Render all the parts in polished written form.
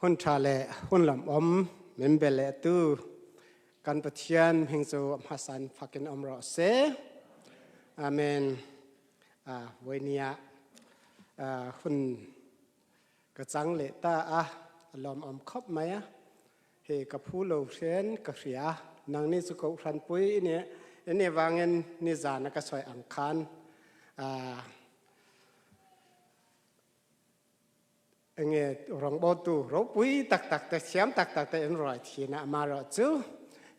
Hun tha le hun lam om min be le tu kan Pathian hming chu hmasan fakin om rawh se. Amen. Voinia hun ka chang leh ta a, a lawmawm khawp mai a. Hei ka phu lo hrian ka hria. Nangni chu kohhran pui i nih i nih vangin nizan a ka sawi ang khan enge rawngbawltu ropui tak tak te thiam tak tak te in ruai thin a, amaherawhchu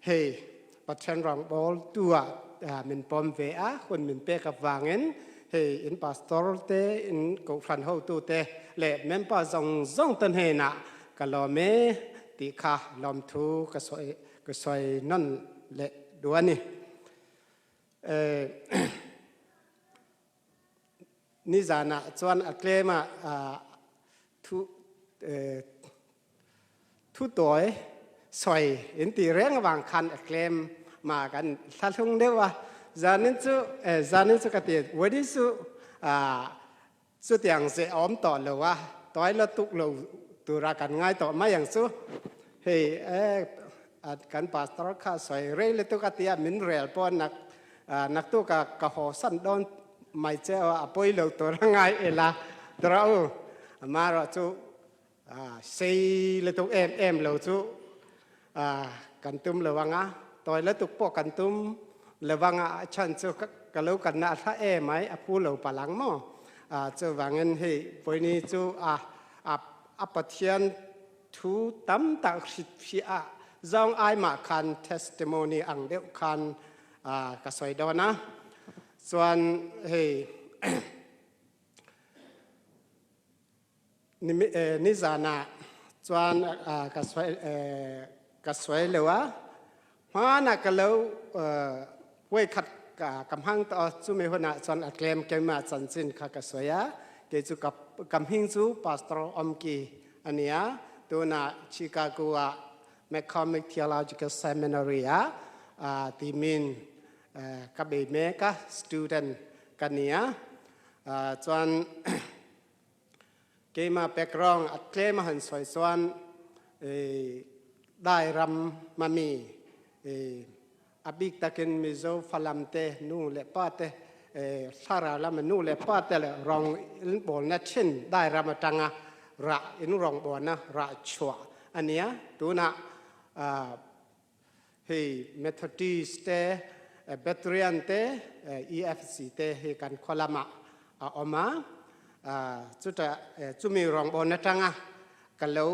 hei Pathian rawngbawltu ah min pawm ve a, hun min pek avangin hei in pastor te in kohhran hotu te leh member zawng zawng te hnenah ka lawm e tih kha lawmthu ka sawi ka sawi nawn leh duh a ni. Nizanah chuan a tlem a thu thu tawi sawi in tih reng avang khan a tlem ma kan thlahlung deuh a. Zanin chu zanin chu ka ti wedding chu chutiang ze a awm tawh lo a, tawi la tuk lo tura kan ngai tawh mai ang chu. Hei kan pastor kha sawi rei lutuk a tia min rel pawh nak naktuk a ka haw san dawn mai che a, a pawi lo tur a ngai ela tura u. Amaherawh chu sei lutuk em em lo chu kan tum lo ang a, tawi lutuk pawh kan tum lo ang a, a chhan chu ka lo kan na hla em mai a phu lo palh ang maw. Chuvangin hei pawini chu a a Pathian thu tam tak hritfiah ah zawng ai mah khan testimony ang deuh khan ka sawi dawn a. Chuan hei nizan ah chuan ka sawi ka sawi lo a. Hmanah ka lo voikhat ka hmang tawh a, chumi hunah chuan a tlem keimah chanchin kha ka sawi a. Kei chu ka hming chu Pastor Omki a ni a, tunah Chicago ah McCormick Theological Seminary ah timin ka bei mek a, student ka ni a. Chuan Keimah background a tlem a han sawi chuan Dai ram mami a bik takin Mizo Falam te nu leh pa te thlarau lama nu leh pa te leh rawng in bawlna thin Dai ram atanga rah in rawngbawlna rah chhuah a nia. Tunah hei Methodist te, Betrian te, EFC te hi kan khaw lamah a awm a. Chutah chumi rawngbâwn aṭanga ka lo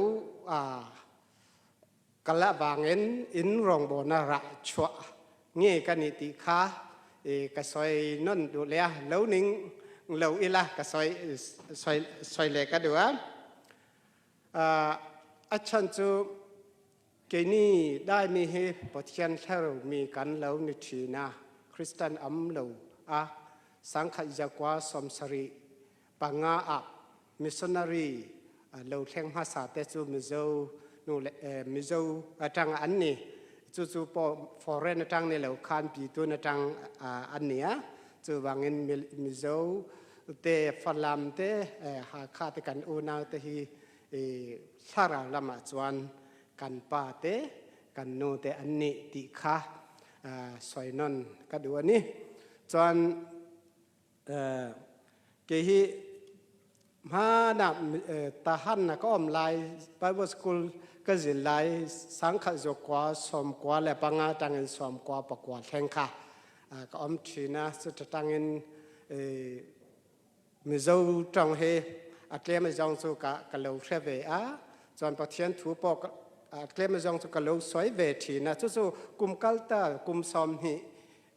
kal avangin in rawngbâwna rah chhuah nge ka nih tih kha ka sawi nawn duh leh a, lo ning lo ila ka sawi sawi leh ka duh a. A chhan chu Keini daimi hi Pathian thlarau mi kan lo ni thin a, Kristian am lo a, sangkhat zakua 75 ah missionary lo thleng hmasa te chu Mizo nu le Mizo atang an ni. Chu chu pawh foreign atang ni lo khan pitun atang an ni a. Chuvangin Mizo te Falam te Hakha te kan unau te hi Thlarau lamah chuan kan pa te, kan nu te an nih tih kha sawi nawn ka duh a ni. Chuan kei hi hmanah Tahan a ka awm lai, Bible School ka zir lai sangkhat zawkua 95 atangin 99 thleng kha ka awm thin a, chuta tangin Mizo tawng hi a tlem azawng chu ka ka lo hre ve a, chuan Pathian thu pawh a tlem azawng chu ka lo sawi ve thin a, chu chu kum kal ta kum 20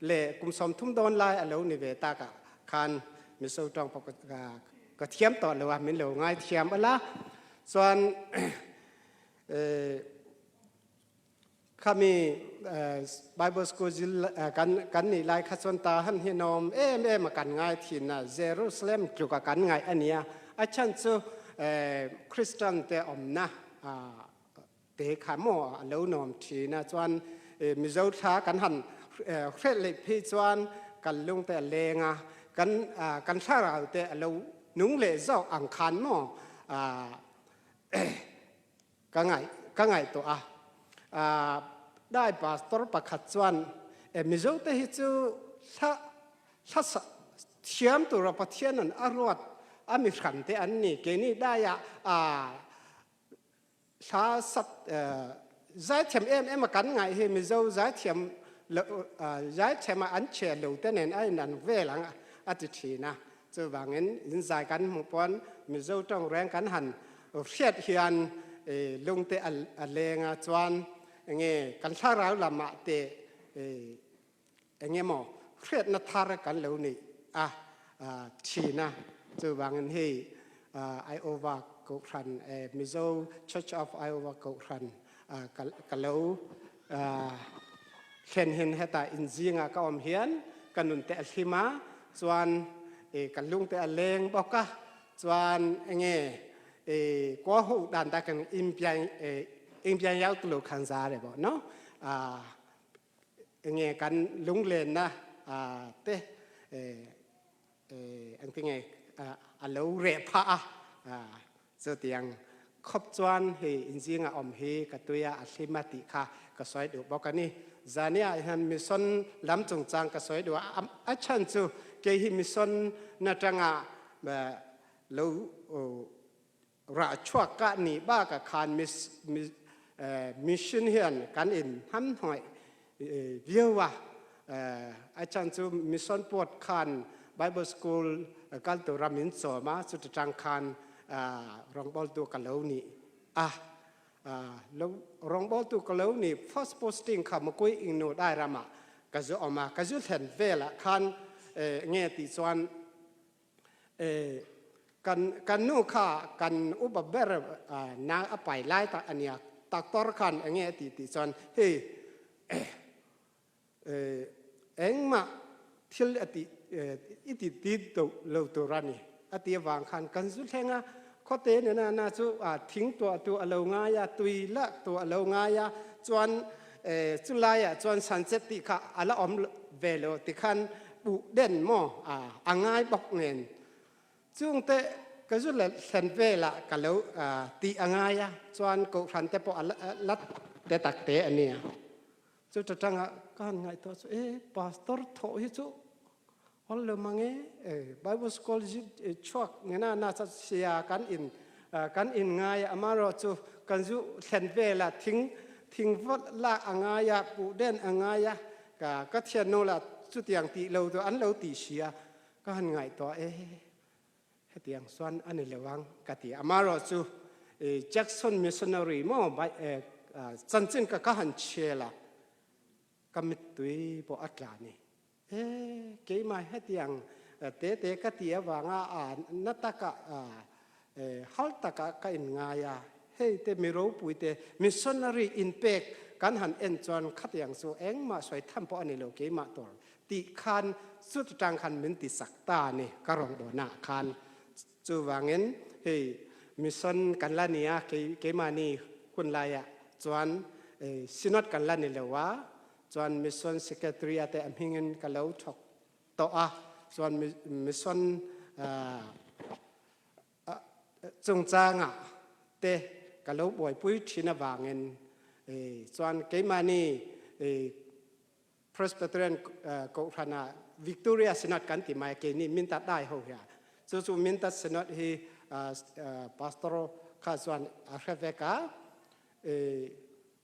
leh kum 30 dawn lai a lo ni ve takah khan Mizo tawng pawh ka ka thiam tawh lo a, min lo ngaithiam ala. Chuan Khami Bible School zil kan kan nih lai kha chuan ta han hi nawm em em a kan ngai thin a, Jerusalem tluk a kan ngaih a nia. A chhan chu Christian te awmna te kha maw a lo nawm thin a, chuan Mizo thla kan han hrelh leh phei chuan kan lung te a leng a, kan kan thlarau te a lo nung leh zawk ang khan maw. Ka ngai ka ngaihtuah a. Ahh dai pastor pakhat chuan e Mizo te hi chu hla hla sa thiam tura Pathian an a ruat a mi hran te an ni keini daiah ahh hla sat zaithiam em em a kan ngaih hi Mizo zaithiam lo zaithiam a an chhe lo te nen a in an vel ang a ti thin a. Chuvangin in zai kan hmuh pawn Mizo tawng reng kan han hriat hian lungte a leng a, chuan enge kan thlarau lamah te enge maw hriatna thar kan lo neih a thin a. Chuvangin hei Iowa Kohhran, Mizo Church of Iowa Kohhran ka lo thlen hin hetah inzingah ka awm hian ka nun te a hlim a, chuan ka lung te a leng bawk a, chuan enge kaw ho dan ta kan inpian inpian yau tu lo khan za re bo no enge kan lunglenna te engtinge a lo reh phah a chutiang khawp chuan hei inzinga awm hi ka tuia a hlim a tih kha ka sawi duh bawk a ni. Zania hian mission lam chungchang ka sawi duh a, a chhan chu kei hi mission na tanga lo rah chhuak ka nih bakah khan mission hian kan in hnamhnawih viau a. A chan chu mission pawt khan Bible school kal tura min chawm a, chuti tang khan rawngbawltu ka lo ni a. Rawngbawltu ka lo ni first posting kha Mukui Ingnu dai ramah ka zu awm a, ka zu thlen velah khan nge tih chuan Kan kan nu kha kan upa ber na a pai lai tak a nia. Doctor khan enge a tih tih chuan hei engmah thil a tih i ti ti lo tur a ni a ti avang khan kan zu thleng a. Khawte nena na chu thing tuah tu a lo ngai a, tui lak tu a lo ngai a, chuan chulaiah chuan sunset tih kha a la awm ve lo tikhan Uh den maw a ngai bawk nen chungte ka zu leh thlen velah ka lo tih a ngai a, chuan kohhran te pawh a la te tak te a nia. Chuta tanga ka han ngaihtuah chu e pastor thawh hi chu awl lo mang e, Bible school chhuak nena na cha sia kan in kan in ngai a, amaherawh chu kan zu thlen velah thing thing vawt lak a ngai a, puh den a ngai a, Ka ka thiannu lah chutiang tih lo chu an lo ti si a, ka han ngaihtuah e, hetiang chuan a ni lo ang ka ti a. Amaherawh chu Jackson Missionary maw chanchin ka ka han chhial a, ka mittui pawh a tla ni. E, keimah hetiang te te ka ti avanga a na taka Hal takah ka inngai a, hei te mi ropui te missionary inpek kan han en chuan khatiang chu engmah sawi tham pawh a ni lo keimah tur tih khan chut atang khan min ti sak ta a ni ka rawngbawlnaah khan. Chuvangin hei mission kan la ni a, keimahni hun laiah chuan synod kan la ni lo a, chuan mission secretary a te a hmingin ka lo thawk tawh a, chuan mission chungchangah te ka lo buaipui thin avangin chuan keimahni Presbyterian Kohhrana Victoria Synod kan ti mai keini Mintat dai ho hian chu chu Mintat Synod hi pastor kha chuan a hre vek a.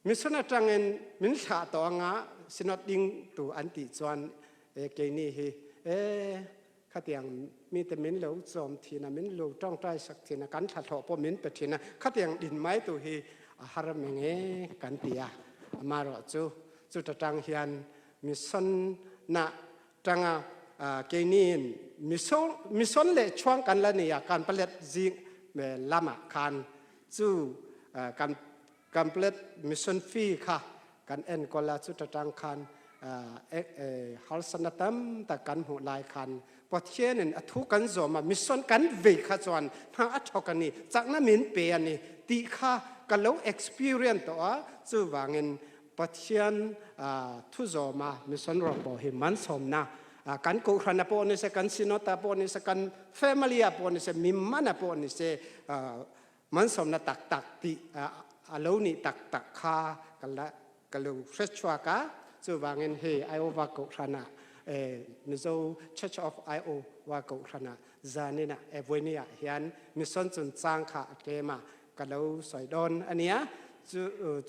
Mission atangin min thlah tawh anga Synod ding tu an tih chuan keini hi e khatiang mite min lo chawm thin a, min lo tawngtai sak thin a, kan thlahlawh pawh min pe thin a, khatiang din mai tu hi a har meng e kan ti a. Amaherawh chu chuta tang hian mission na tanga keiniin mission leh chhuang kan la nei a, kan palet zing lamah khan chu kan Complete mission fee kha kan enkawl a, chuta tang khan harsatna tam tak kan hmuh lai khan Pathianin a thu kan zawm a, mission kan vei kha chuan hna a thawk a ni, chakna min pe a ni tih kha ka lo experience tawh a, chuvangin Pathian thu zawm a mission rawh pawh hi mansawmna kan kohhrana pawh ni se, kan synod ah pawh ni se, kan family ah pawh ni se, mi mana pawh ni se, Mansawmna tak tak tih a lo nih tak tak kha ka la ka lo hre chhuak a. Chuvangin hei Iowa Kohhranah Mizo Church of Iowa Kohhranah zaninah Evoini ah hian mission chungchang kha a tlem a ka lo sawi dawn a nia.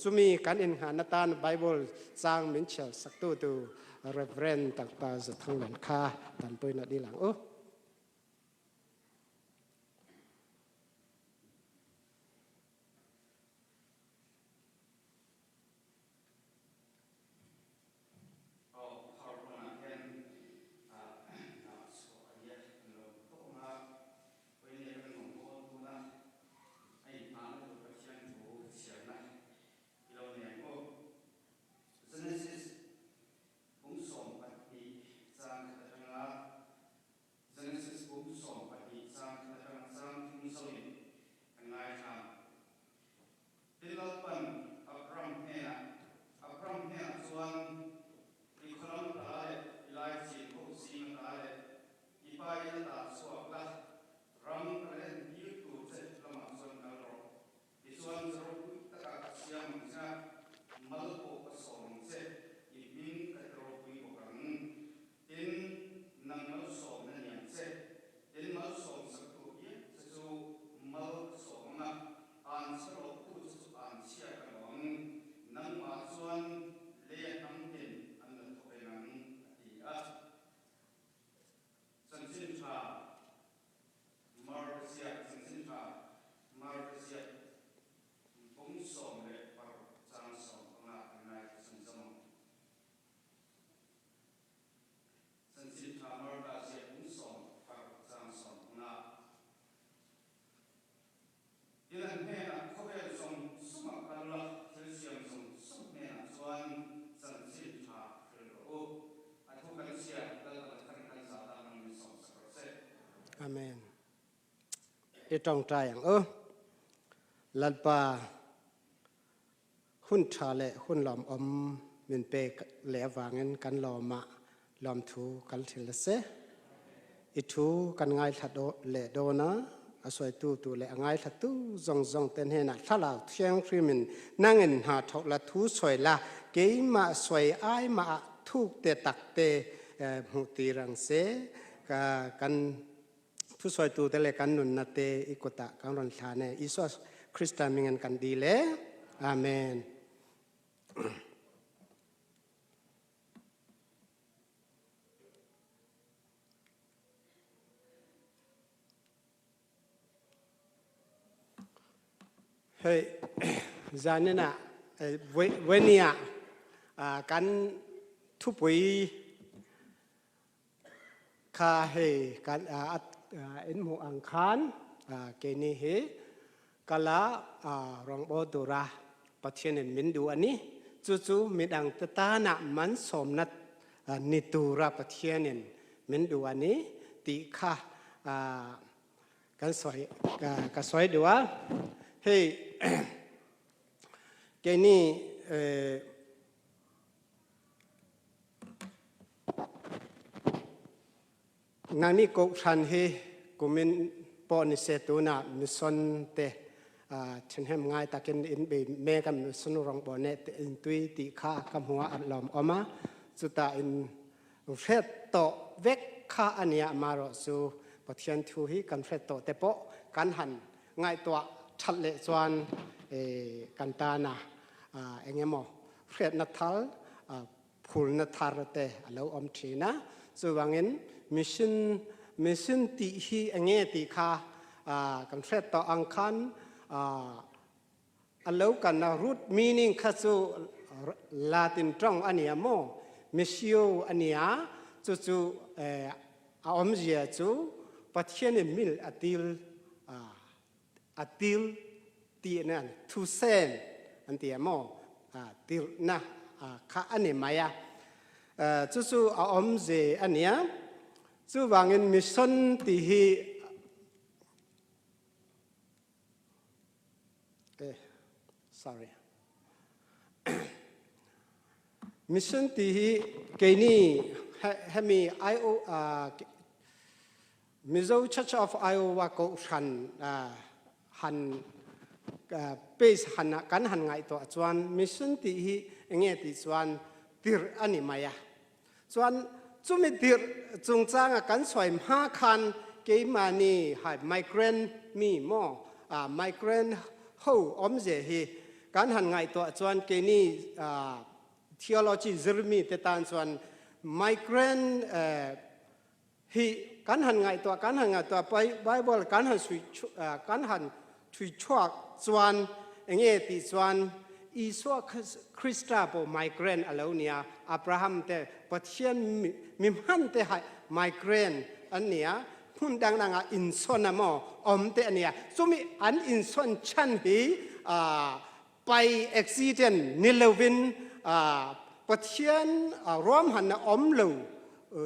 Chumi kan innghahna tan Bible chang min chhiar saktu tu Reverend Doctor Zathanglen kha tanpuina dil ang u. Aw phar hmunah hian dah chhuah a nia kan lo tawh ang a, Vawinia kan awm bawl tun a, a inhmahna tur Pathian thu chhiarna i lo nei ang u. Genesis bung 12 chang khat atanga Genesis bung 12 chang khat atanga chang thum zoin kan ngaithla. Tin Lalpan Abram hnenah, Abram hnenah chuan, I khawlam ta leh i laichin ho zing ata leh i pa in ata chhuak la, ram ka la entir tur che lamah chuan kal rawh. Tichuan ka ropui takah ka siam ang che a, mal pawh ka sawm ang che, i hming ka ti ropui bawk ang. Tin, nang malsawmna ni ang che. Tin, malsawm saktu apiang che chu mal ka sawm ang a, an chhe rawhtu che chu an chhia ka lo ang. Nangmah chuan lei a hnam tin an la thawk eng ang, a ti a. Chanchin tha Marka ziak Chanchin tha Marka ziak bung 16 chang 15 kan ngaithla chhunzawm ang. Chanchin tha Marka ziak bung 16 chang 15. Tin an hnenah khawvel zawng zawngah kal la, thil siam zawng zawng hnenah chuan chanchin tha hril rawh u. A thu kan chhia Lalpan a tang kan za tan ram min sawmsak rawh se. Amen. I tawngtai ang u. Lalpa Hun tha leh hun lawmawm min pek leh avangin kan lawmah lawmthu kal thil a si. I thu kan ngaithla leh dawn a, a sawitu tu leh a ngaithlatu zawng zawng te hnenah thlarau thianghlim in nangin hna thawk la thu sawi la, keimah sawi ai mah ah thuk te tak te hmuh tir ang se. Kan Thusawitu te leh kan nunna te i kutah kan rawn thlan e. Isua Krista hmingin kan dil e. Amen. Hei zanin ah voini ah kan thupui Kha hei kan in hmuh ang khan keini hi kala rawngbawl tura Pathianin min duh a ni. Chu chu midang te tana mansawmna ni tura Pathianin min duh a ni tih kha kan sawi ka sawi duh a. Hei keini Nangni kohhran hi kumin pawh ni se tunah mission te ṭhahnem ngai takin in bei mek a, mission rawngbawl neh te in tui tih kha ka hmu a, a lawmawm a. Chutah in hriat tawh vek kha a nia, amaherawhchu Pathian thu hi kan hriat tawh te pawh kan han ngaihtuah that leh chuan kan tana eng emaw hriatna thar, phurna thar te a lo awm thin a. Chuvangin mission mission tih hi eng nge tih kha kan hriat tawh ang khan a lo kan a root meaning kha chu Latin tawng a nia maw missio a nia chu chu a awmzia chu Pathianin mil a til a til tih na thusen an ti a maw tirhna kha a ni mai a chu chu a awmze a nia chuvangin mission tih hi eh sorry mission tih hi keini hemi IO Mizo Church of Iowa Kohhran han Page han ah kan han ngaihtuah chuan mission tih hi enge tih chuan tirh a ni mai a. Chuan chumi tirh chungchanga kan sawi hma khan keimahni hai migrant mi maw migrant ho awmzia hi kan han ngaihtuah chuan keini theology zirmi te tan chuan migrant Hi kan han ngaihtuah kan han ngaihtuah Bible kan han sui kan han thui chhuak chuan enge tih chuan Isua Krista pawh migrant a lo nia, Abraham te Pathian mi hman te hai migrant an nia, hmun dang dang ah insawn a maw awm te a nia. Chumi an insawn chhan hi pai accident ni lovin Pathian ruamhanna awm lo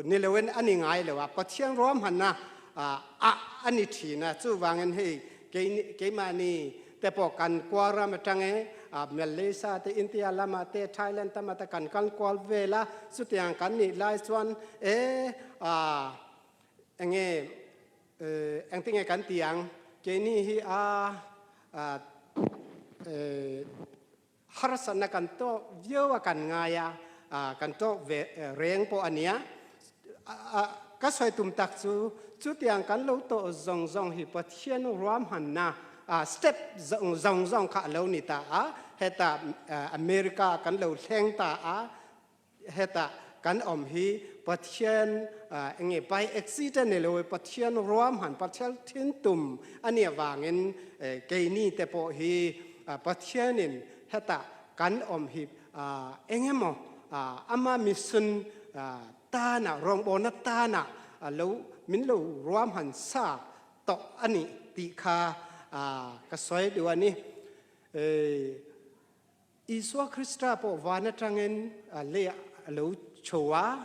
ni loin a ni ngai lo a, Pathian ruamhanna ah a ni thin a. Chuvangin hei keimahni te pawh kan kual ram atang e, Malaysia te, India lamah te, Thailand tamah te kan kal kual vel a, chutiang kan nih lai chuan e enge Engtinge kan ti ang? Keini hi a harsatna kan tawk viau a kan ngai a, kan tawk ve reng pawh a nia. Ka sawi tum tak chu chutiang kan lo tawh zawng zawng hi Pathian ruahmanna step zawng zawng kha a lo ni ta a, hetah America kan lo thleng ta a, Hetah kan awm hi Pathian enge by accident ni lo Pathian ruahman Pathian thin tum a nih avangin keini te pawh hi Pathianin hetah kan awm hi engemaw ama mission tana rawngbawlna tana lo min lo ruahman sa tawh a nih tih kha ka sawi duh a ni. Isua Krista pawh van atangin leiah a lo chho a,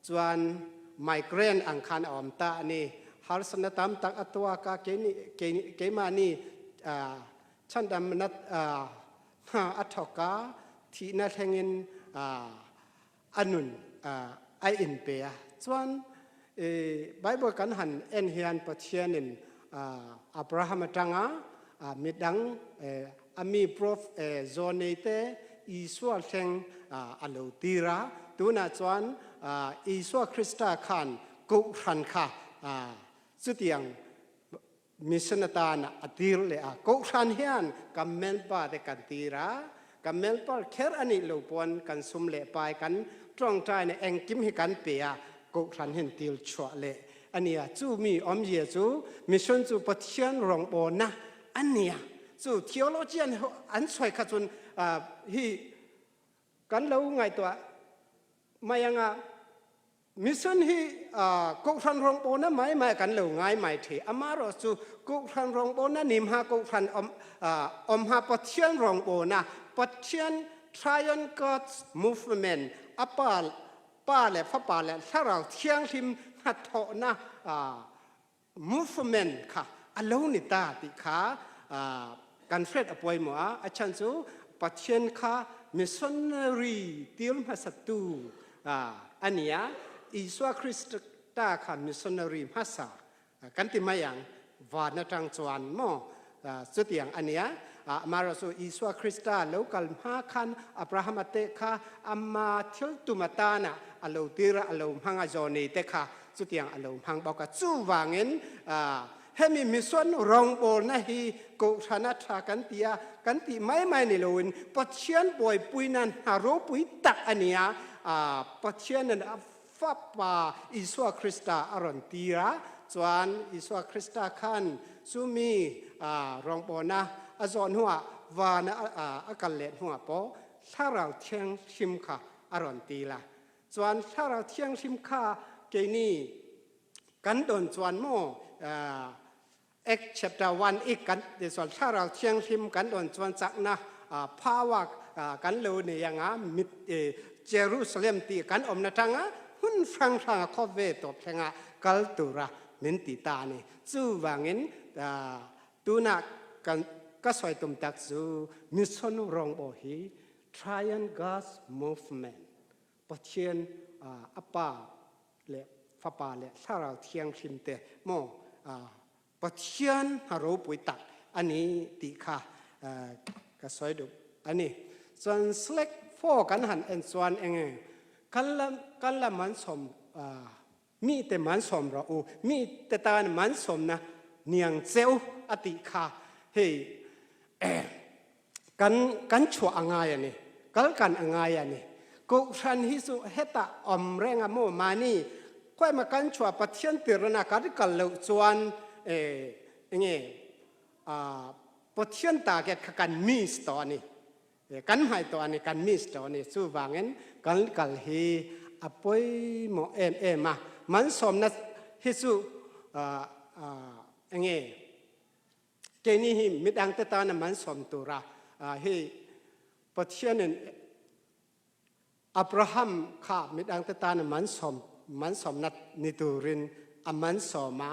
chuan migrant ang khan a awm ta a ni. Harsatna tam tak a tuak a, keimahni chhandamna hna a thawk a, thihna thlengin a nun a inpe a. Chuan Bible kan han en hian Pathianin Abraham atanga midang a mi prof zawnei te Isua thleng a lo tir a. Tunah chuan Isua Krista khan kohhran kha chutiang Mission atan a tir leh a, Kohhran hian kan melpa te kan tir a, kan melpa kher a nih lo pawn kan sum leh pai kan tawngtaina engkim hi kan pe a, Kohhran hian til chhuah leh a nia. Chu mi awmzia chu mission chu Pathian rawngbawlna a nia. Chu theologian ho an sawi kha chun hi kan lo ngaihtuah mai anga, Mission hi Kohhran rawngbawlna mai mai kan lo ngai mai thei. Amaherawhchu Kohhran rawngbawlna nimha Kohhran awmha Pathian rawngbawlna, Pathian Triune God's Movement, a Pa, Pa leh Fapa leh Thlarau Thianghlim hnathawhna movement kha a lo ni ta tih kha kan hriat a pawimawh a. A chhan chu Pathian kha missionary tir hmasatu a ni a, Isua Krista kha missionary hmasa kan ti mai ang, van atang chuan maw chutiang a ni a. Amaherawhchu Isua Krista lo kal hma khan Abrahama te kha ama thil tum atana a lo tir a, a lo hmang a, Joni te kha Chutiang a lo hmang bawk a. Chuvangin hemi mission rawngbawlna hi Kohhran a tha kan ti a, kan tih mai mai ni loin Pathian buaipuina hna ropui tak a ni a, Pathianin a Fapa Isua Krista a rawn tir a, chuan Isua Krista khan chumi rawngbawlna a zawh hnuah vana a kal leh hnuah pawh Thlarau Thianghlim kha a rawn til a. Chuan Thlarau Thianghlim kha keini kan dawn chuan maw Act chapter 1 i kan ti chuan Thlarau Thianghlim kan dawn chuan chakna power kan lo nei anga mit Jerusalem tih kan awmna tanga hmun hrang hranga khawve tawp thlenga kal tura min ti ta a ni. Chuvangin tuna kan ka sawi tum tak chu mission rawngbawl hi Triune God's Movement, Pathian a Pa le Fapa le Thlarau Thianghlim te maw Pathian hna ropui tak a ni tih kha ka sawi duh a ni. Chuan Slack 4 kan han en chuan enge kal la kal la mansawm mite mansawm rawh u, mite tan mansawmna niang che u a tih kha hei kan kan chhuah a ngai a ni, kal kan a ngai a ni. Kohhran hi chu hetah awm reng a maw mahni khawiah kan chhuah Pathian tirna kan kal loh chuan enge Pathian target kha kan miss tawh a ni. Kan hmaih tawh a ni, kan miss tawh a ni. Chuvangin kan kal hi a pawimawh em em a. Mansawmna hi chu enge keini hi midangte tana mansawm tura hi Pathianin Abraham kha midangte tana mansawm mansawmna ni turin a mansawm a,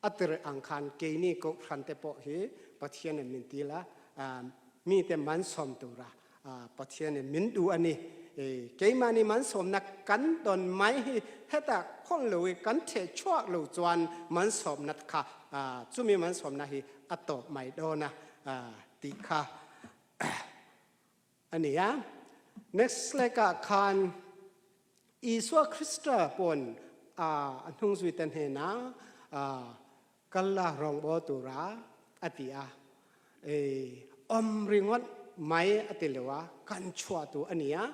a tir ang khan keini kohhran te pawh hi Pathianin min til a, mite mansawm tura Pathianin min duh a ni. Keimahni mansawmna kan dawn mai hi heta khawl lo i kan theh chhuak lo chuan mansawmna kha chumi mansawmna hi a tawp mai dawn a tih kha A ni a. Next slide ah khan Isua Krista pawn a hnungzuite hnenah kal la rawngbâwl tura a ti a. Awm ringawt mai a ti lo a, kan chhuah tu a ni a.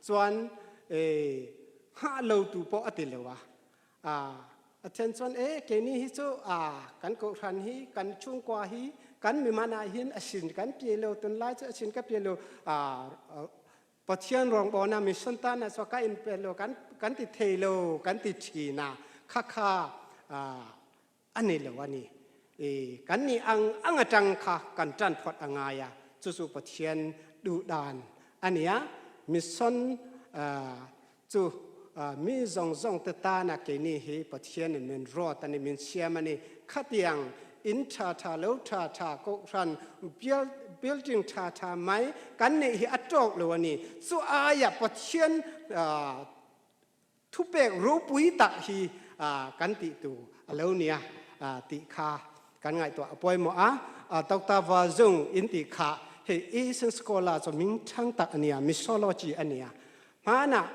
Chuan nghah lo tu pawh a ti lo a. A then chuan e keini hi chu kan kohhran hi kan chhungkua hi kan miman ah hin a sin kan pi lo tunlai chu a sin ka pi lo Pathian rawngbawlna mission tan ah chuan ka in pe lo kan kan ti thei lo kan ti thin a kha kha a ni lo a ni. Kan nih ang ang atang kha kan tan phawt a ngai a, chu chu Pathian duh dan a ni a. Mission chu mi zawng zawng te tana keini hi Pathian in min rawt a ni, min siam a ni. Khatiang in tha tha lo tha tha kohhran building tha tha mai kan neih hi a tawk lo a ni. Chu aia Pathian Thupek ropui tak hi kan tih tu a lo nia tih kha kan ngaihtuah a pawimawh a. Doctor Vazung in tih kha hei Asian Scholar chu ming thang tak a nia, Missiology a nia. Hmanah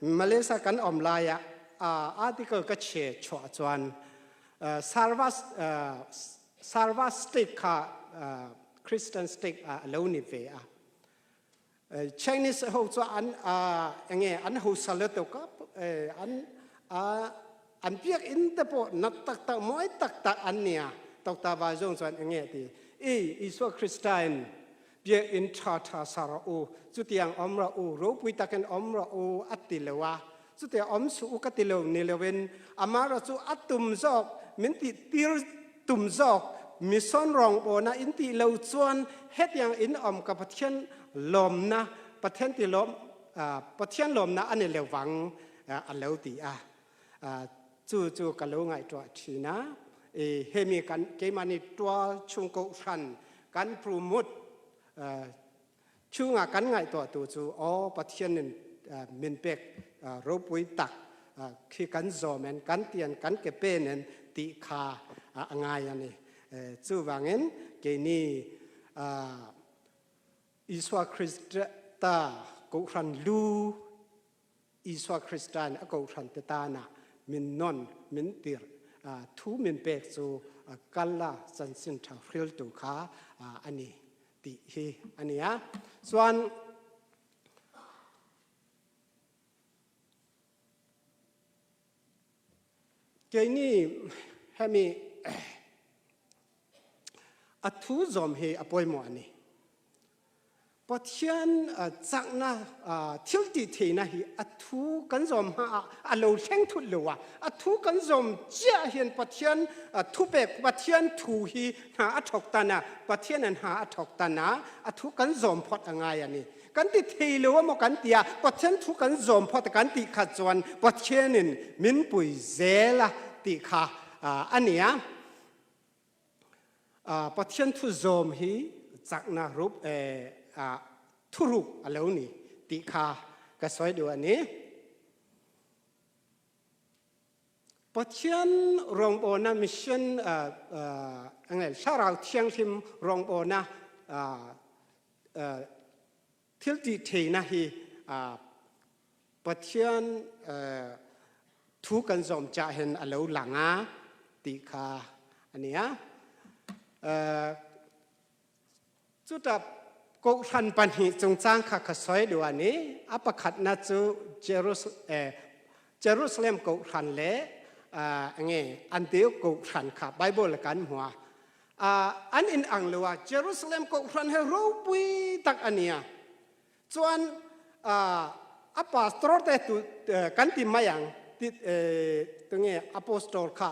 Malaysia kan awm laia article ka chhe chhuah chuan Sarva State kha Christian State a lo ni ve a. Chinese ho chu an enge an hosa lutuk a an an biak in te pawh nak tak tak mawi tak tak an nia Doctor Vaizong chuan enge ti i Isua Krista in biak in tha tha sa rawh u chutiang awm rawh u ropui takin awm rawh u a ti lo a chutiang awm suh u ka ti lo ni loin amaherawh chu a tum zawk min tih tir tum zawk mission rawngbawlna in tih lo chuan hetiang in awm ka Pathian lawmna Pathian ti lawm Pathian lawmna a ni lo vang a lo ti a chu chu ka lo ngaihtuah thin a hemi kan keimahni tual chhung kohhran kan promote Chungah kan ngaihtuahtu chu aw Pathian in min pek ropui tak khi kan zawm en kan tian kan ke pen en tih kha a ngai a ni. Chuvangin keini Isua Krista Kohhran lu Isua Krista in a kohhran te tana min nawn, min tirh, thu min pek chu kal la chanchin tha hriltu kha a ni tih hi a ni a. Chuan keini hemi a thu zawm hi a pawimawh a ni. Pathian cakna thil ti theihna hi a thu kan zawm hma ah a lo thleng thut lo a, a thu kan zawm chiah hian Pathian thupek Pathian thu hi hna a thawk tan a, Pathian in hna a thawk tan a, a thu kan zawm phawt a ngai a ni. Kan ti thei lo emaw kan ti a, Pathian thu kan zawm phawt a kan tih khat chuan Pathian in min pui zel a tih kha a ni a. Pathian thu zawm hi chakna rup thuruk a lo ni tih kha ka sawi duh a ni. Pathian rawngbawlna mission thlarau thianghlim rawngbawlna Thil tih theihna hi Pathian thu kan zawm chah hin a lo lang a ti kha a ni a. Chutah kohhran pahnih chungchang kha ka sawi duh a ni. A pakhatna chu Jerusalem kohhran le nge Antioch kohhran kha Bible kan hmu a. An in ang lo a, Jerusalem kohhran he ropui tak a ni a. Chuan a pastor te tu kan ti mai ang ti tunge apostol kha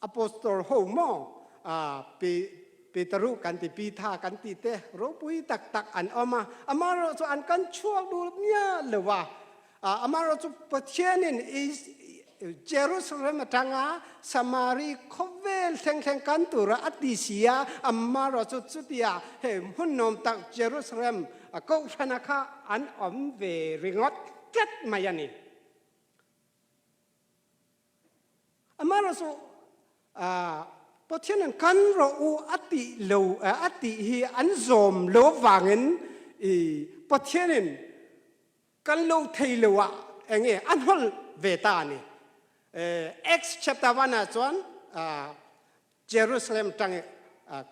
apostol ho maw pi Peteru kan ti pi tha kan ti te ropui tak tak an awm a. Amaherawhchu an kan chhuak duh miah lo a. Amaherawhchu Pathianin Jerusalem atanga Samari khawvel thleng thleng kan tura a ti si a, amaherawhchu chutia hei hmun nuam tak Jerusalem kohhrana kha an awm ve ringawt tlat mai a ni. Amaherawhchu Pathianin kan rawh u a tih lo a tih hi an zawm lo vangin Pathianin Kan lo thei lo ah enge a hnawlh ve ta a ni. Acts chapter 1 ah chuan Jerusalem tang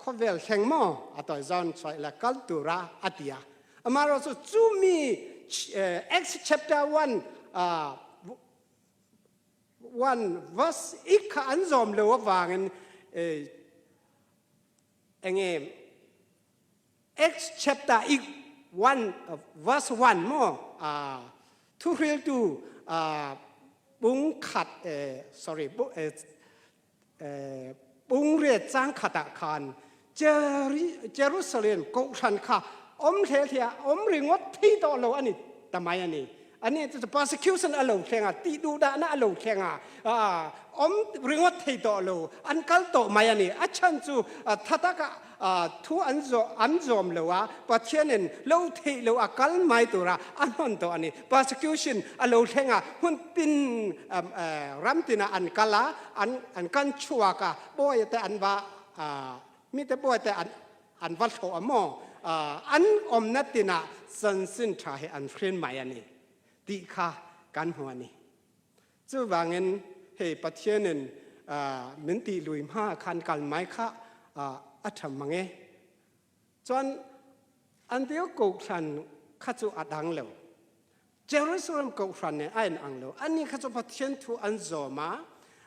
khawvel thleng maw a tawi zawn chuai la kal tura a ti a. Amaherawhchu chu mi Acts chapter 1 1 verse ik kha an zawm lo avangin enge Acts chapter 1 verse 1 maw thuhriltu bung khat sorry bung riat chang khat ah khan Jerusalem kohhran kha om hle hle om ringawt thei tawh lo ani ta mai ani. Ani chu persecution a lo thleng a, tih duhdahna a lo thleng a, awm ringawt thei tawh lo, an kal tawh mai a ni. A chhan chu tha taka thu an zawh an zawm lo a, Pathianin lo theih lo a kal mai tura a hnawn tawh a ni. Persecution a lo thleng a, hun tin ram tinah an kal a, an an kan chhuak a, bawi te an va mite bawi te an An va hlawh a maw? An awmna tinah chanchin tha hi an hrin mai a ni tih kha kan hmu a ni. Chuvangin hei Pathianin min tih lui hma khan kal mai kha a tha mang e. Chuan Antioch kohhran kha chu a dang lo. Jerusalem kohhran nen a inang lo. Ani kha chu Pathian thu an zawm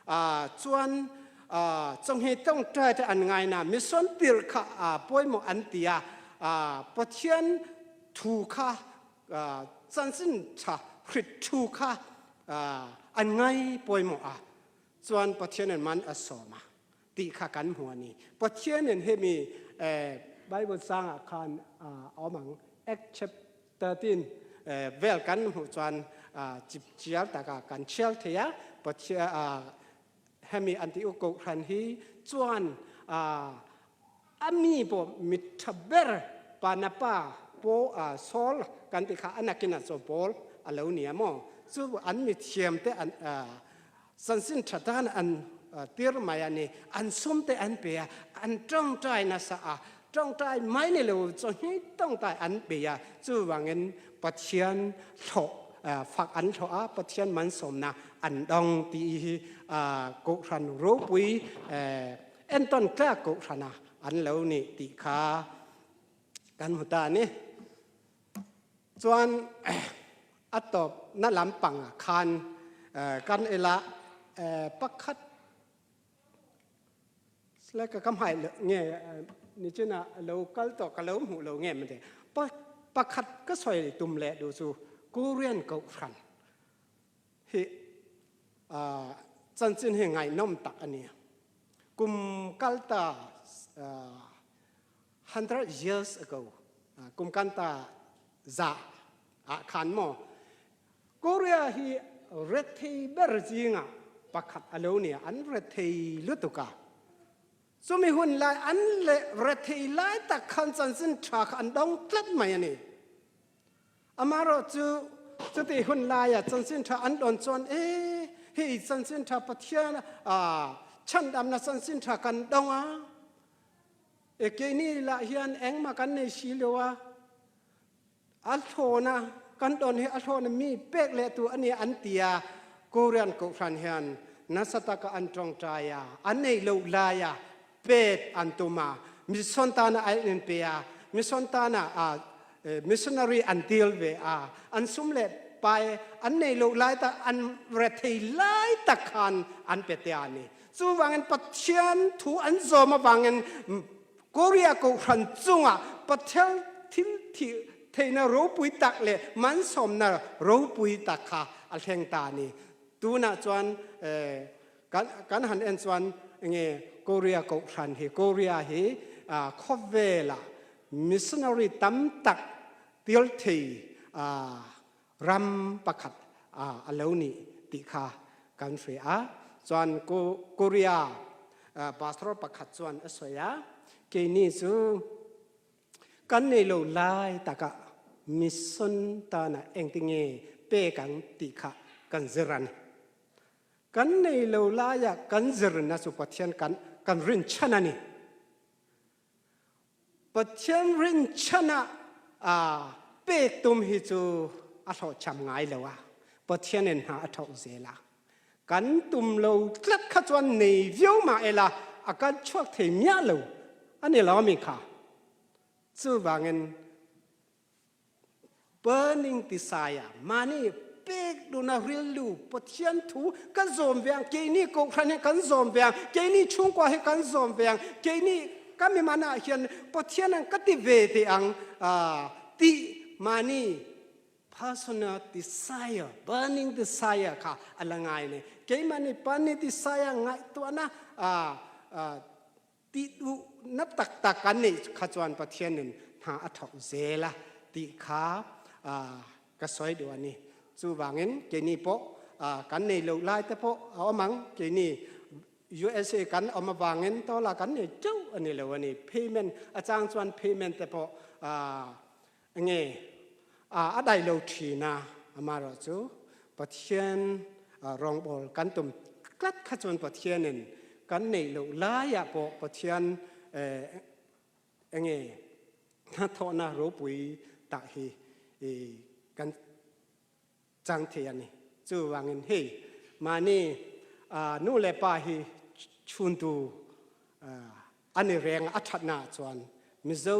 a, chuan chawhmeh tawngtai te an ngai na, mission tirh kha pawimawh an ti a, Pathian thu kha chanchin tha hrit thu kha an ngai pawimawh a, chuan Pathian in man a sawm a tih kha kan hmu a ni. Pathian in hemi Bible sangah khan a awm ang, Act chapter 13 vel kan hmuh chuan chipchiar taka kan chhiar thei a, Pathian hemi an tih u kohhran hi chuan a mi pawh mi tha ber Barnaba pawh Saul kan tih kha a nakin ah chuan Paul a lo ni a maw, chu an mi thiam te an chanchin tha dan an tir mai a ni, an sum te an pe a, an tawngtai nasa a, tawngtai mai ni lo chawhni tawngtai an pe a, chuvangin Pathian hlawh fak an hlawh a, Pathian mansawmna an dawng tih hi Kohhran ropui entawn tlak Kohhrana an lo ni tih kha kan hmu ta a ni. Chuan a tawpna lampangah khan kan ila pakhat Slack ka hmai lo nge nichinah lo kal tawh ka lo hmuh lo nge mate pakhat ka sawi tum leh duh chu Korean kohhran hi chanchin hi ngaihnawm tak a ni. Kum kal ta 100 years ago kum kan ta za ah khan maw Korea hi rethei ber zingah pakhat a lo ni a, an rethei lutuk a. Chumi hun lai an leh rethei lai tak khan chanchin tha kha an dawng tlat mai a ni. Amaherawhchu chuti hun laia chanchin tha an dawn chuan e hei chanchin tha Pathian chhandamna chanchin tha kan dawng a. E keini lah hian engmah kan nei si lo a, a thlawna kan dawn hi a thlawna mi pek leh tu a nia an ti a, Korean kohhran hian nasa taka an tawngtai a, an nei loh laia pek an tum a, mission tana an inpe a, mission tana missionary an dil ve a, an sum leh pai an nei loh lai tak an rethei lai tak khan an pe te a ni. Chuvangin Pathian thu an zawm avangin Korea kohhran chungah Pathian thil thih theihna ropui tak leh mansawmna ropui tak kha a thleng ta a ni. Tunah chuan kan han en chuan nge Korea kohhran hi Korea hi khawvelah missionary tam tak tir thei ram pakhat a lo nih tih kha kan hria a. Chuan Korea pastor pakhat chuan a sawi a, keini chu kan nei lo lai takah mission tana engtinge pek ang tih kha kan zir a ni. Kan nei lo laia kan zirna chu Pathian kan kan rinchhan a ni. Pathian rinchhan ah pek tum hi cu a hlawhcham ngai lo a. Pathian in hna a ṭhoh zel a. Kan tum lo tlat kha chuan nei viau mah ila a kan chuak thei miah lo a ni lo mi kha. Chuvangin Burning desire, mahni pek duhnak rilru, Pathian thu kan zawm ve ang, keini kohhran hi kan zawm ve ang, keini chhungkua hi kan zawm ve ang, keini ka miman ah hian Pathian ang ka ti ve teh ang tih mahni personal desire, burning desire kha a la ngai ni. Keimah nih burning desire ngaihtuahna Tih duhna taktak kan neih kha chuan Pathianin hna a thawk zel a tih kha ka sawi duh a ni. Chuvangin keini pawh kan nei loh lai te pawh a awm ang. Keini USA kan awm avangin tawla kan nei teuh a ni lo a ni. Payment a chang chuan payment te pawh nge a dai lo thin a, amaherawhchu Pathian rawngbawl kan tum tlat kha chuan Pathianin kan neih loh laiah pawh Pathian enge hnathawhna ropui tak hi kan chang thei a ni. Chuvangin hei mahni nu leh pa hi chhuntu An i reng a ṭhatnak ahcun Mizo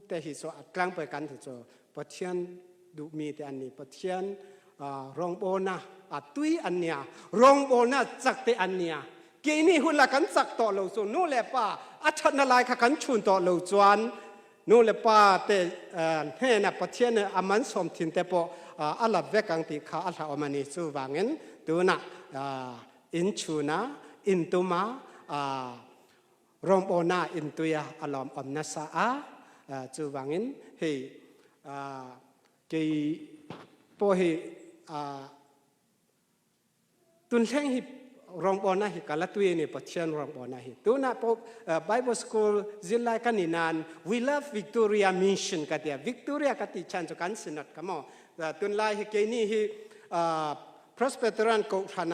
te hi cu a tlangpui kan ti cu Pathian duhmi te an ni. Pathian rawngbawlnak a tui an nia, rawngbawlnak cak te an nia. Keini hun la kan cak tawh lo cu nu le pa a ṭhatnak lai kha kan chun tawh lo chuan nu le pa te hnenah Pathian nih a man sawm thin te pawh a lat vek ang ti kha a hlauhawm a ni. Chuvangin tunah inn chun ah inn tum ah Rawngbawn in tuia a lawm awm nasa a, chuvangin hei kei pawh hi tun thleng hi rawngbawn hi ka la tui ni Pathian rawngbawn hi. Tunah pawh Bible School zirlai ka ni nan We Love Victoria Mission ka tia. Victoria ka ti chan chu kan synod ka maw. Tunlai hi keini hi Presbyterian kohhran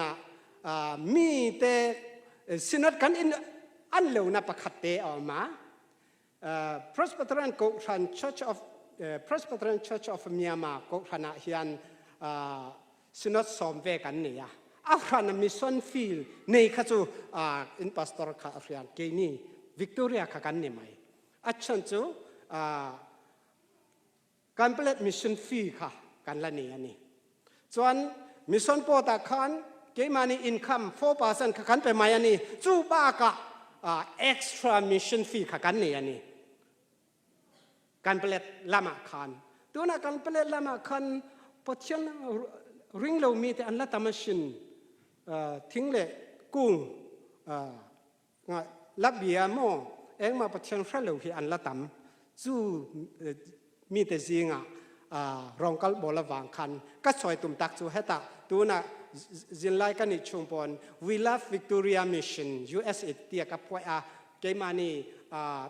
ah mi te synod kan in an lo na pakhat te a um a. Presbyterian Kohhran Church of Presbyterian Church of Myanmar Kohhran ah hian synod sawm ve kan nei a. A hran a mission field nei kha chu in pastor kha a hrian keini Victoria kha kan ni mai. A chan chu Kanpalet mission fee kha kan la nei a ni. Chuan mission pawt ah khan keimahni income 4% kha kan pe mai a ni. Chu bakah extra mission fee kha kan nei a ni. Kanpalet lamah khan. Tunah Kanpalet lamah khan Pathian ring lomi te an la tam asin. Thing leh kung La bia maw engmah Pathian hre lo hi an la tam. Chu mite zingah rawngkal bawl avang khan ka sawi tum tak chu hetah tunah zinlai ka nih chhung pawn We Love Victoria Mission USA tia ka phuaih a, keimahni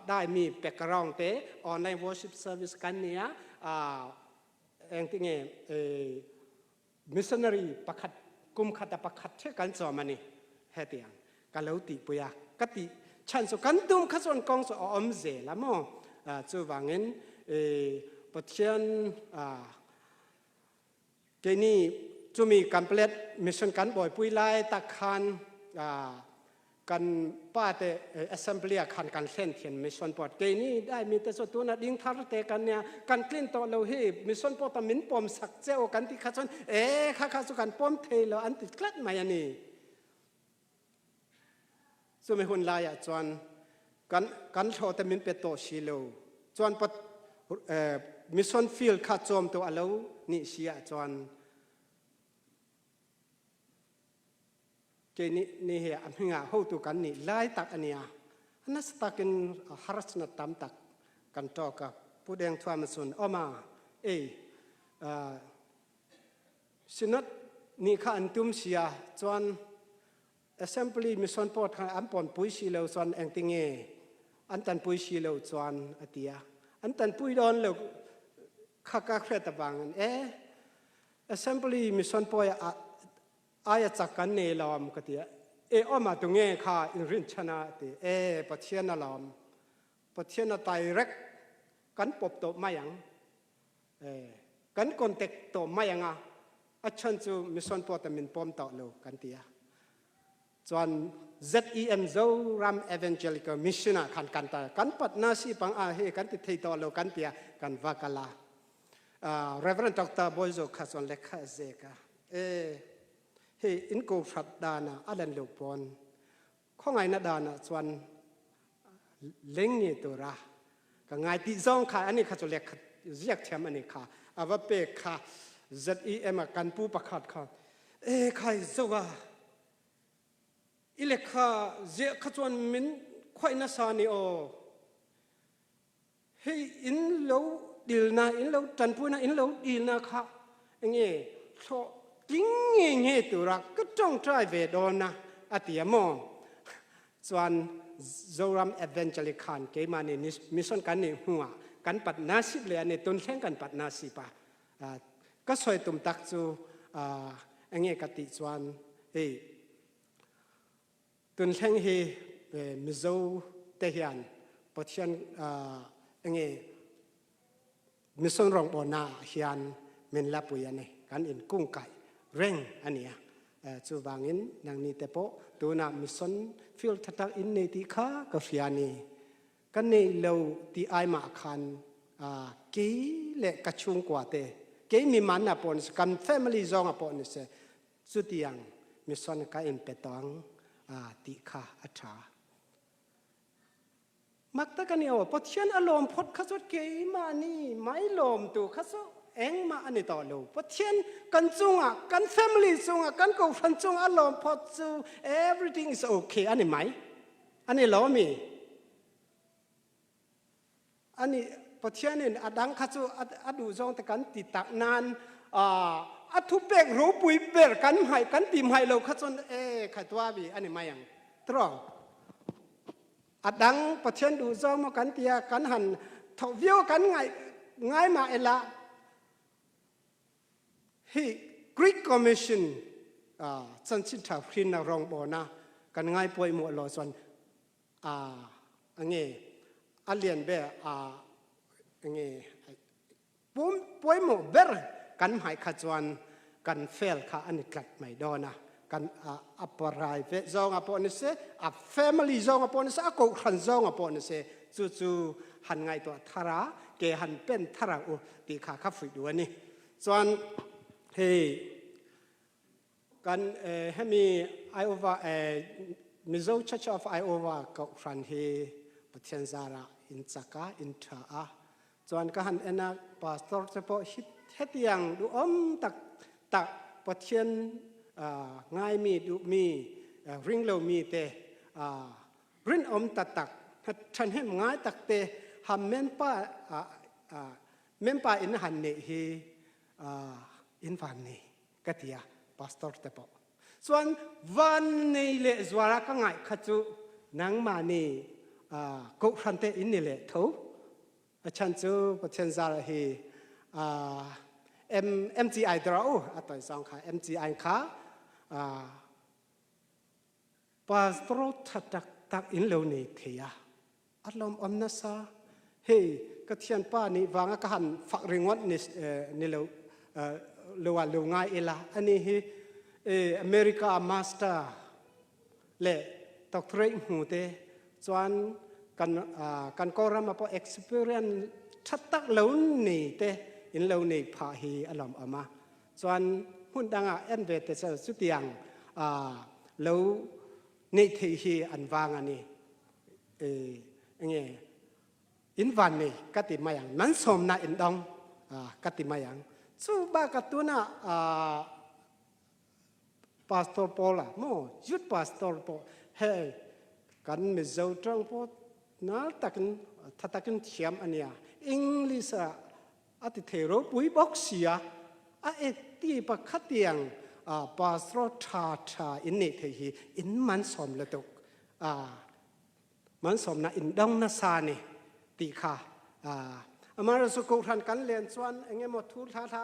daimi background te online worship service kan nia engtinge Missionary pakhat kum khat a pakhat the kan chawm a ni. Hetiang ka lo tihpui a, ka ti. Chhan chu kan tum kha chuan kawng chu a awm zel a maw. Chuvangin Pathian keini chumi complete mission kan buaipui lai tak khan kan pa te assembly ah khan kan thlen thin mission pawh keini dai mi te chu tuna ding thar te kan nia kan tlin tawh lo hi mission pawh ta min pawm sak che u kan ti kha chuan e kha kha chu kan pawm thei lo an ti tlat mai a ni. Chumi hun laiah chuan kan kan thlawhte min pe tawh si lo chuan pat mission field kha chawm tu alo nih si ah chuan ke ni ni he a hmingah hotu kan nih lai tak ania nasa takin harsatna tam tak kan tawk a Pu Deng Thuam chun oma ei Synod nih kha an tum sia chuan Assembly Mission Board khan an pawnpui si lo chuan engtinge an tanpui si lo chuan a ti a. An tanpui dawn lo kha ka hriat avangin e Assembly Mission Board ah aia chak kan nei lawm ka ti a. E awm ah tunge kha in rinchhan a ti e Pathian alawm. Pathian a direct kan pawp tawh mai ang. Kan contact tawh mai anga a chhan chu mission pawh ta min pawm tawh lo kan ti a. Chuan ZEM Zoram Evangelical Mission ah khan kan ta kan patna si pang a he kan ti thei tawh lo kan tia kan va kala. Reverend Dr. Boizo kha chuan lekha ze ka e hei in ko hrat dana alan lo pon Khawngaihna danah chuan leng nge tura ka ngai tih zawng kha ani kha chu lehkha ziak thiam ani kha a va pek kha ZEM a kan pu pakhat kha e khai zo a i lehkha ziah kha chuan min khuaih nasa ni aw Hei in lo dilna, in lo tanpuina, in lo dilna kha enge thlawh tling nge nge tura ka tawngtai ve dawn a, a ti a maw? Chuan Zoram Evangelic khan keimahni mission kan nih hnuah kan pat nasip leh a ni, tun thleng kan pat nasip a. Ka sawi tum tak chu enge ka tih chuan hei Tun thleng hi Mizo te hian Pathian enge mission rawngbawlna ah hian min la pui a ni. Kan inkungkaih reng a nia. Chuvangin nangni te pawh tunah mission field tha tak in nei tih kha ka hria a ni. Ka nei lo tih ai mah khan kei leh ka chhungkua te, kei mi man ah pawh nise, kan family zawng ah pawh nise, Chutiang mission ka inpe tawh ang tih kha a tha. Mak tak a ni aw, Pathian a lawm phawt kha chu keimahni mai lawm tu kha chu engmah a ni tawh lo. Pathian kan chungah, kan family chungah, kan kohhran chungah a lawm phawt chu everything is okay a ni mai. A ni lo mi? Ani Pathianin a dang kha chu a duh zawng te kan ti tak nan a thupek ropui ber kan hmaih kan ti hmaih lo kha chuan e kha tua bi ani mai ang tro a dang Pathian duh zawng maw kan tia kan han tho viau kan ngai ngai ma ela hi Great Commission chanchin tha hrin na rong bona kan ngai poi mo lo chuan a nge a lian ber a nge pum pawimawh ber kan hmai kha chuan kan fail kha ani tlat mai dawn a kan a private zawnga pawh ni se a family zawnga pawh ni se a kohhran zawnga pawh ni se chu chu han ngaihtuah thara ke han pen thara u tih kha kha fuih duh ani chuan hei Kan hemi Iowa Mizo Church of Iowa kohhran hi Pathian zarah in chak a, in tha a. Chuan ka han en a, pastor te pawh hetiang duhawm tak tak Pathian ngaimi duhmi ringlo mi te rinawm ta tak thahnem ngai tak te han member member in han neih hi in van nei. Ka ti a, pastor te pawh chuan van nei leh zuala ka ngaih kha chu nangmah nih kohhran te in ni leh tho. A chan chu Pathian zar hi MGI dra u a toi zong kha MGI kha pastor tha tak. tak in lo nei thei a, a lawmawm nasa. Hei ka thianpa nih vanga ka han fak ringawt ni ni lo lo ah lo ngai ila ani hi America master le doctorate hmu te chuan kan kan Kawlram ah pawh experience tha tak lo nei te in lo nei phah hi a lawmawm a. Chuan hmun dangah en ve te chu chutiang lo neih theih hi an vang a ni. Enge in van nei ka ti mai ang, nan sawmna in dawng ka ti mai ang. Chu bakah tunah Pastor Paula maw Youth Pastor pawh hei kan Mizo tawng pawh nal takin tha takin thiam a nia. English ah a ti thei ropui bawk sia, a eti pakhat tiang pastor tha tha in neih theih hi in mansawm lutuk a, mansawmna in dawng nasa ni tih kha amaherawhchu kohhran kan len chuan engemaw thu hla hla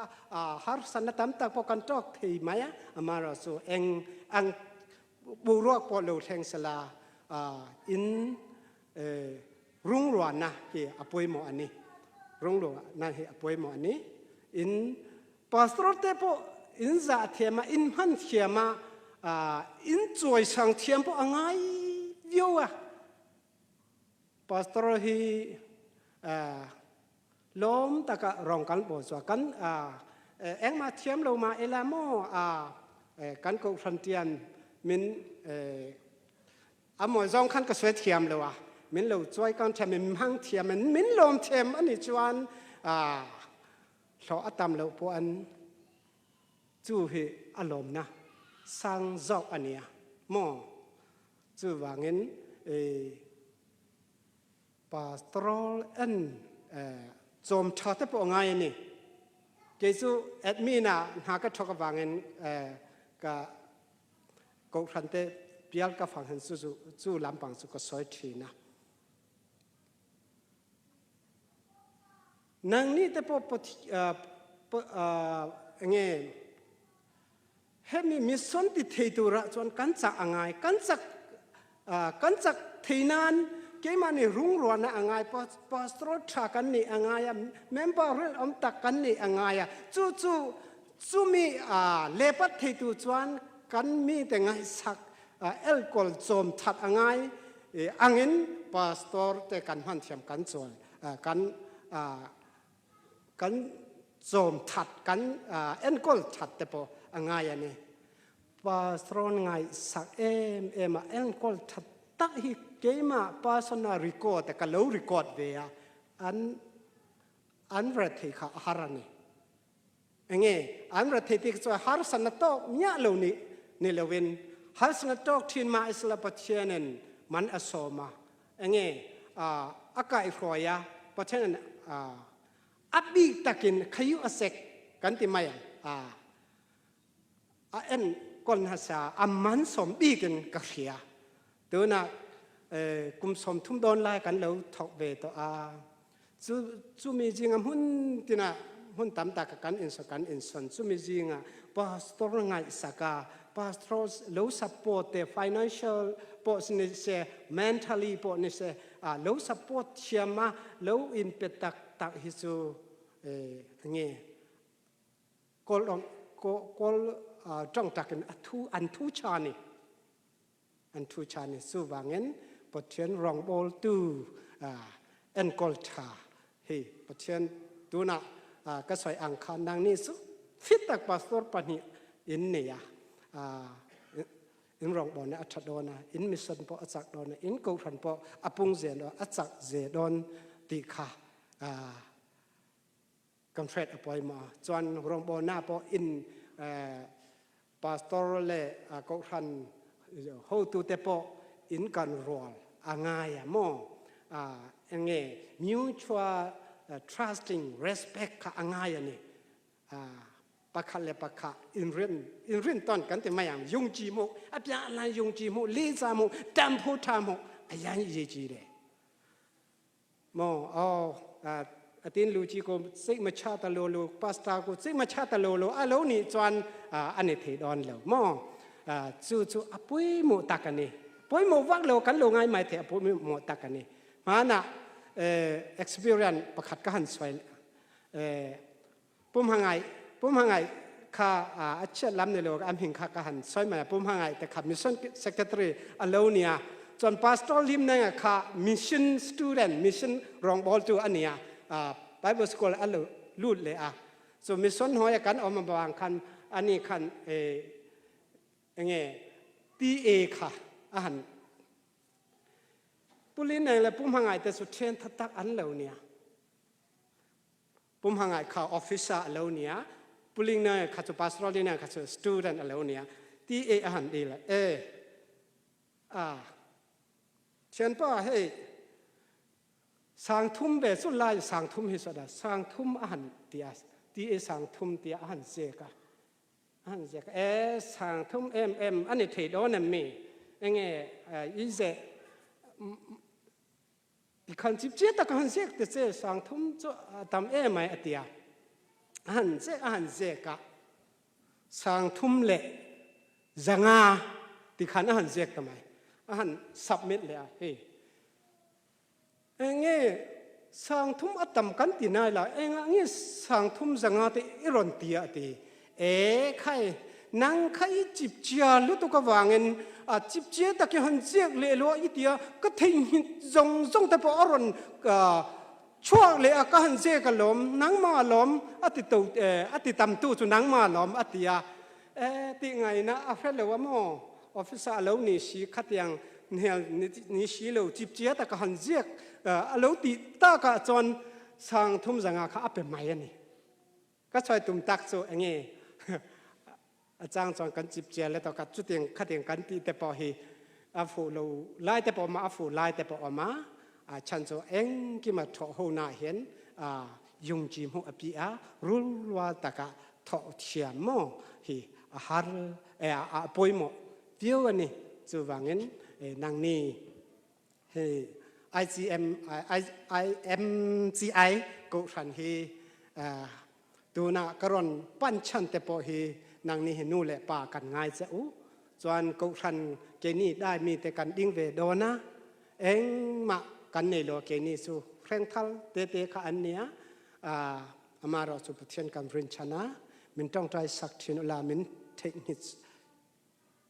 harsatna tam tak pawh kan tawk thei mai a, amaherawhchu eng ang boruak pawh lo thleng sela in Rungruahna hi a pawimawh a ni. Rungruahna hi a pawimawh a ni. In pastor te pawh in zah thiam a, in hman thiam a, in chawisang thiam pawh a ngai viau a. Pastor hi lawm taka rawng kan bawl chuan kan engmah thiam lo mah ila maw kan kohhran tian min A mawi zawng khan ka sawi thiam lo a, min lo chuai kan thiam in hmang thiam in min lawm thiam a nih chuan hlawh a tam loh pawh an chu hi a lawmna sang zawk a nia maw. Chuvangin pastoral en chawm tha te pawh a ngai a ni. Kei chu admin ah hna ka thawk avangin ka Kohhran te pial ka fang hen chu chu lampang chu ka sawi thin a. Nangni te pawh enge hemi mission ti thei turah chuan kan chak angai kan chak kan chak thei nan keimahni rungruahna angai pastor tha kan nih angai a member ril awm tak kan nih angai a chu chu Chumi lepat theitu chuan kan mite ngaihsak elkawl chawm that a ngai angin pastor te kan hman thiam kan chawl kan kan chawm that kan enkawl that te pawh a ngai a ni. Pastor ngaihsak em em a enkawl that tak hi keimah personal record ka lo record ve a an an rethei kha a har a ni. Enge an rethei tik chuan harsatna tawk miah lo ni ni loin harsatna tawk thin mah isla Pathianin man a sawm a enge a kaihhruai a Pathianin a bik takin khayu a sek kan ti mai ang a en kon hasa a man sawm bikin ka hria tuna kum 30 dawn lai kan lo thawk ve tawh a Cu cumi zingah hmun tinah hmun tam tak kan in kan in son cumi zingah pastor ngaihsak a pastor lo support te financial pawh ni se mentally pawh ni se lo support thiam a lo in pe tak tak hi chu nge kawl kawl tong takin a thu an thu cha ni An thu cha ni. Chuvangin Pathian rawngbawltu enkawl tha hi Pathian tunah ka sawi ang khan nangni chu fit tak pastor pahnih in nei a, in rawngbawlna a tha dawn a, in mission pawh a chak dawn a, in kohhran pawh a pung zel a chak ze dawn tih kha kan hriat a pawimawh a. Chuan rawngbawlna pawh in Pastor le kohhran hotute pawh in kan rual a ngai a maw? Enge mutual trusting respect kha a ngai a ni. Pakhat le pakhat inrin inrin ton kan ti mai ang yung chi mu a pian lan yung chi mu li cha mu tam phu tha mu a yan ye chi le. Maw aw atin lu chi ko sei ma cha ta lo lo pastor ko sei ma cha ta lo lo a lo ni chuan ani thei don lo maw chu chu apui mu tak ani. Pawimawh vak lo kan lo ngai mai thei a pawimawh tak a ni. Hmanah experience pakhat ka han sawi pumhangai pumhangai kha a chiat lam ni lo am hing kha ka han sawi mai pumhangai te kha mission secretary a lo nia chuan pastor lim na kha mission student mission rawngbawl tu ania bible school a lo lut le a so mission hoi kan om bang khan ani khan enge PA kha a han pulin neng le pumhangai te su then thatak an lo nia pumhangai kha officer a lo nia puling na kha chu pastoral na kha chu student a lo nia TA a han di la e a thian pa hei sang thum ve chu lai sang thum hi so da sang thum a han tia TA sang thum tia a han che ka han ziak e sang thum em em ani thei dawn em mi enge i ze ti khan chip che tak han ziak te che sang thum chu tam e mai atia han che a han ziak a sang thum le zanga ti khan a han ziak ta mai a han submit le a hei Enge sangthum a tam kan ti nai la, engah nge sangthum zanga te i rawn ti a ti. E khai, nang kha i chipchia lutuk avangin a chipchia tak i han ziak leh lo a i ti a, ka theihnghilh zawng zawng te pawh a rawn chhuak leh a, ka han ziak alawm, nangmah alawm a ti to a ti tamtu chu nangmah alawm a ti a. E tih ngaihna a hre lo a maw? Officer a lo ni si khatiang hmel ni si lo chipchia taka han ziak a lo tih takah chuan sang thum zanga kha a pe mai a ni. Ka sawi tum tak chu enge a chang chuan kan chipchia le tawh ka chutiang khatiang kan tih te pawh hi a fuh lo lai te pawh awm a, a fuh lai te pawh awm a, a chhan chu engkima thawh ho na hian yungchi hmuh a pi a rulrual taka thawh thiam maw hi a har a pawimawh viau a ni. Chuvangin nangni hei ICM IMCI kohhran hi tuna ka rawn pan chan te pawh hi nangni hi nu leh pa kan ngai che u. Chuan kohhran keini dai mi te kan ding ve dawn a, engmah kan nei lo keini chu hrengthal te te kha an nia. Amaherawh chu Pathian kan rinchhan a, min tawngtai sak thin ula, min theihnghilh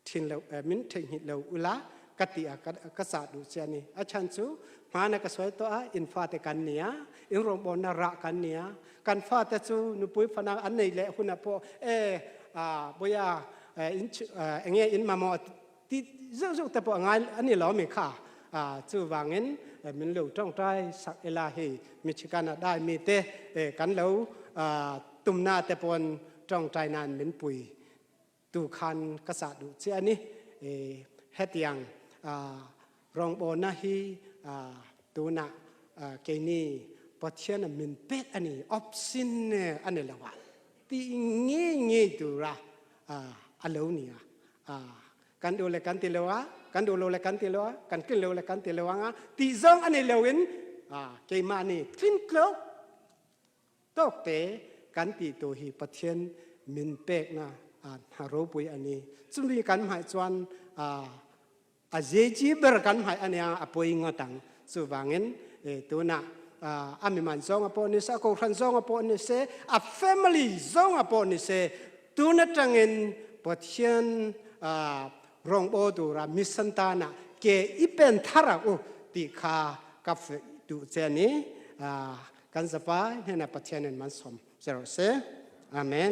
thin lo min theihnghilh lo ula ka ti a ka chah duh che ani. A chhan chu hmana ka sawi tawh a, in fate kan nia, in rawngbawlna rah kan nia, kan fate chu nupui fana an nei leh hunah pawh e boya in enge in mamawh ti zeuh zeuh te pawh a ngai ani lo mi kha chuvangin min lo tawngtai sak ila hei Michigan a dai mi te kan lo tumna te pawn tawngtai nan min pui tu khan ka sah duh che ani hetiang rawngbawlna hi tuna keini Pathian min pek ani option ani lo a ti nge nge tura a lo nia kan duh le kan ti lo a kan duh lo le kan ti lo a kan tlin lo le kan ti lo anga ti zong ani lo in keimah nih tlin tlok tawk te kan ti tu hi Pathian min pekna hna ropui ani chumi kan hmai chuan a zeji ber kan hmai ania a poi ngotang chuvangin tuna a mi man zong a pawh ni se a kohhran zong a pawh ni se a family zong a pawh ni se tun atangin Pathian rongbo tura mission tana ke ipen thara u ti kha ka du che ni kan zapa hena Pathian in man som zero se amen.